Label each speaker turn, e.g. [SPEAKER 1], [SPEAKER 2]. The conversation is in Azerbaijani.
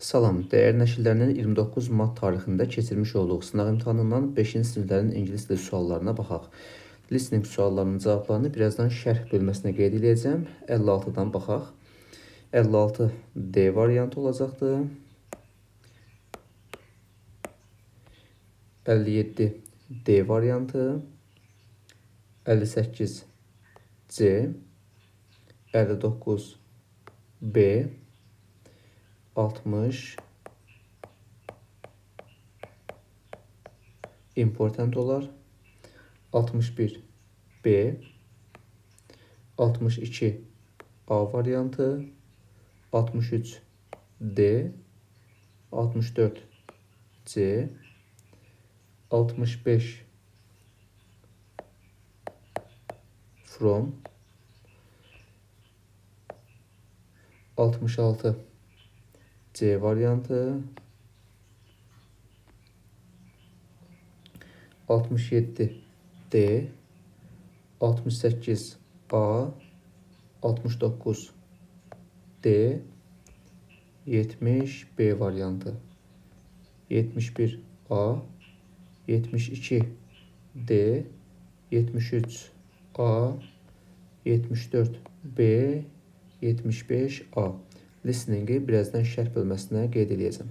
[SPEAKER 1] Salam, dəyərli nəşrlərinin 29 mart tarixində keçirmiş olduğu sınaq imtahanından 5-ci siniflərin ingilis dili suallarına baxaq. Listening suallarının cavablarını birazdan şərh bölməsinə qeyd edəcəm. 56-dan baxaq. 56 D variantı olacaqdır. 57 D variantı. 58 C. 59 B. 60 important olar. 61 B. 62 A variantı. 63 D. 64 C. 65 from. 66 C variantı. 67 D. 68 A. 69 D. 70 B variantı. 71 A. 72 D. 73 A. 74 B. 75 A. Listening'i birazdan şərh bölməsinə qeyd eləyəcəm.